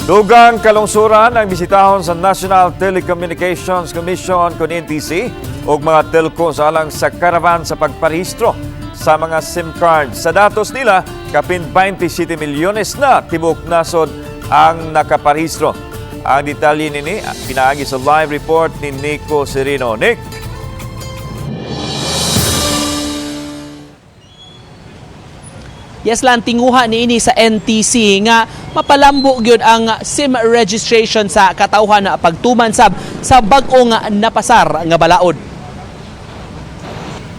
Dugang kalungsuran ang bisitahon sa National Telecommunications Commission kon NTC ug mga telco sa alang sa caravan sa pagparehistro sa mga SIM card. Sa datos nila, kapin 27 milyones na tibuok nasod ang nakaparehistro. Ang detalye nini pinaagi sa live report ni Nico Serino. Nick! Yes lang, tinguha niini sa NTC nga mapalambo gyud ang SIM registration sa katawhan na pagtuman sab sa bag-ong napasar nga balaod.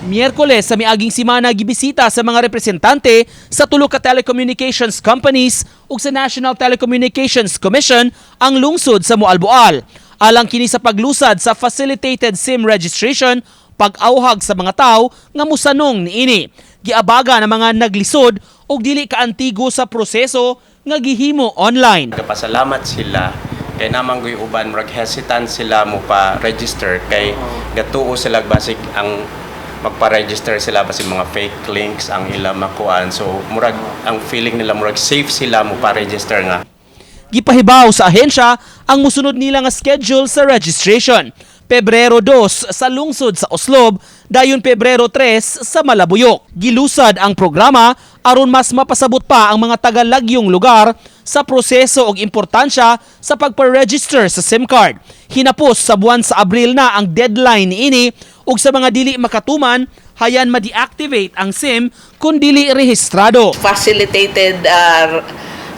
Miyerkules sa miaging simana, gibisita sa mga representante sa tulo ka telecommunications companies ug sa National Telecommunications Commission ang lungsod sa Moalboal. Alang kini sa paglusad sa facilitated SIM registration, pag-awhag sa mga tao nga musanong niini. Giabaga ng mga naglisod og dili kaantigo sa proseso nga gihimo online. Nagapasalamat sila kay namang guy uban murag hesitant sila mo pa register kay gatuo sila basig ang magpa-register sila basig mga fake links ang ila makuan, so murag ang feeling nila murag safe sila mo pa-register nga. Gipahibaw sa ahensya ang musunod nila nga schedule sa registration. Pebrero 2 sa lungsod sa Oslob, dayon Pebrero 3 sa Malabuyok. Gilusad ang programa aron mas mapasabot pa ang mga tagalagyong lugar sa proseso og importansya sa pagpa-register sa SIM card. Hinapos sa buwan sa Abril na ang deadline niini ug sa mga dili makatuman, hayan ma-deactivate ang SIM kung dili rehistrado. Facilitated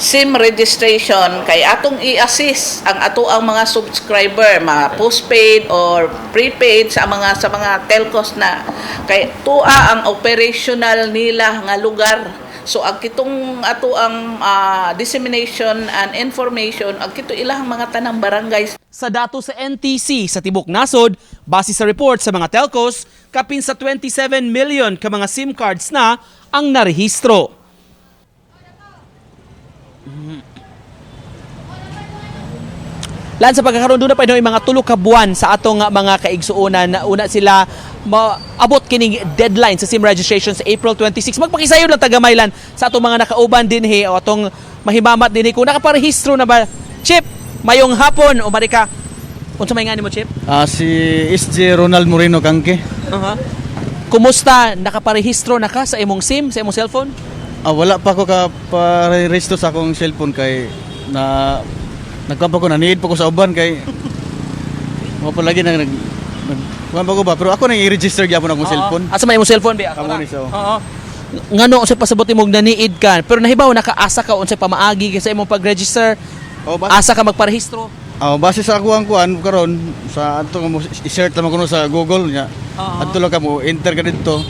SIM registration kay atong i-assist ang ato ang mga subscriber, mga postpaid or prepaid sa mga telcos na kay tuwa ang operational nila nga lugar. So ang kitong ato ang dissemination and information ang kito ilang mga tanang barangays. Sa dato sa NTC sa tibok nasod, base sa report sa mga telcos, kapin sa 27 million ka mga SIM cards na ang narehistro. Lan sa pagkakaroon doon na pa yung mga tulo ka buwan sa atong mga kaigsuonan na una sila maabot kining deadline sa SIM registration sa April 26. Magpakisayo lang tagamaylan sa atong mga nakauban dinhi o atong mahimamat dinhi kung nakaparehistro na ba. Chip, mayong hapon o marika. Unsa may ngani mo, Chip? Si SJ Ronald Moreno Kangke. Kumusta, nakaparehistro na ka sa imong SIM, sa imong cellphone? Wala pa ko ka pa-register sa akong cellphone kay na nagkuan pa ko, na need pa ko sa uban kay mo pa lagi nag nag nag- pa ko ba, pero ako nang i-register gyapon akong cellphone. Asa may imong cellphone ba? Amo ni siya, oh. Oo. Ngano unsay pasabot imong naniid ka? Pero nahibaw nakaasa ka unsay pamaagi sa imong pag-register? Oh, Asa ka magparehistro? Base sa ako ang kuan karon sa ato nga mo i-search lang kuno sa Google nya. Adto lang ka mo enter ka didto.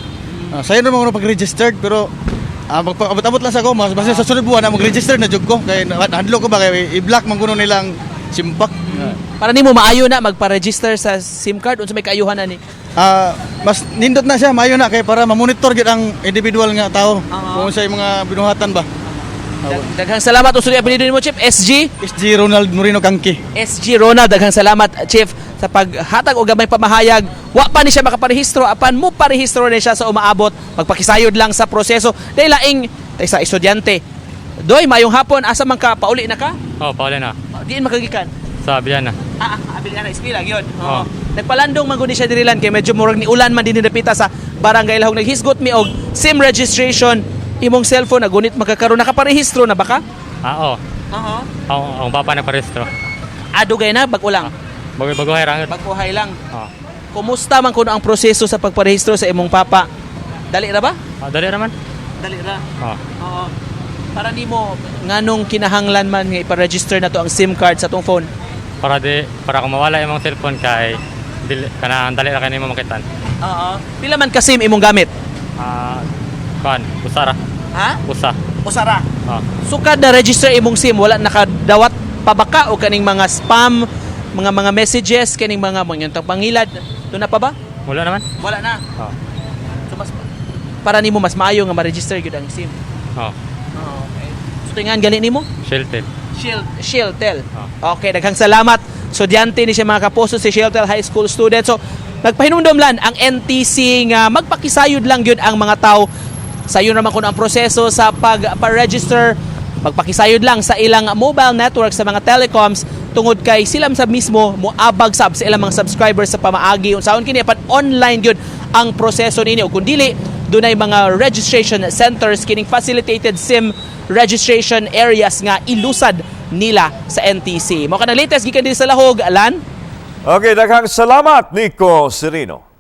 Sayo naman kuno pag-registered, pero magpa-abot-abot lang sa ako mas basta sa sunod buwan na mag-register na jud ko kay nahadlok ko ba kay i-block man kuno nilang simpak. Para nimo maayo na magpa-register sa SIM card, unsa may kaayuhan ani? Mas nindot na siya, maayo na kay para ma-monitor gyud ang individual nga tao kung sa mga binuhatan ba. Daghang salamat. Usulay apelyido nimo, Chief? SG. SG Ronald Moreno Kangki. SG Ronald, daghang salamat, Chief, sa paghatag og gamay pamahayag. Wa pa ni siya makaparehistro apan mo parehistro ni siya sa umaabot. Magpakisayod lang sa proseso. Dahil laing tay sa estudyante. Doy, mayong hapon, asa man ka, pauli na ka? Oh, pauli na. Diin makagikan. Sa Abilana. Abili na eskwela gyud. Oo. Oo. Nagpalandong man gud ni siya diri lan kay medyo murag ni ulan man dinhi dapita sa Barangay Lahog. Naghisgot mi og SIM registration imong cellphone nagunit magkakaroon, nakaparehistro na ba ka? Oo. Oo. Ako, ang papa na parehistro. Adugay na bag ulang. Bago bago hay. Bag-uhay lang. Oh. Kumusta man kuno ang proseso sa pagparehistro sa imong papa? Dali ra ba? Dali raman. Dali ra. Oh. Oo. Para nimo nganong kinahanglan man nga ipa-register na to ang SIM card sa tong phone? Para kung mawala imong cellphone kay dili kana dali ra kay nimo makitan. Oo. Pila man ka SIM imong gamit? Kan, usa ra. Ha? Usa. Usa ra. Oh. Sukad na register imong SIM, wala nakadawat pa ba ka o kaning mga spam, mga messages, kaning mga mga pangilad, doon na pa ba? Wala naman. Wala na. Oh. So mas para nimo mas maayo nga ma-register gyud ang SIM. Oh. Okay. So tingan gali nimo? Shelter. Shield Shieldtel. Ah. Okay, daghang salamat. Estudyante ni siya, mga kaposo, si Shieldtel High School student. So nagpahinumdom lan ang NTC nga magpakisayod lang gyud ang mga tao. Sayon naman kuno ang proseso sa pag-register. Magpakisayod lang sa ilang mobile network sa mga telecoms tungod kay sila sa mismo moabag sab sa ilang mga subscribers sa pamaagi unsaon kini, apan online gyud ang proseso nini, ug kun dili, dunay mga registration centers kining facilitated SIM registration areas nga ilusad nila sa NTC. Mao kanang latest gikan diri sa Lahog, Alan. Okay, daghang salamat, Nico Serino.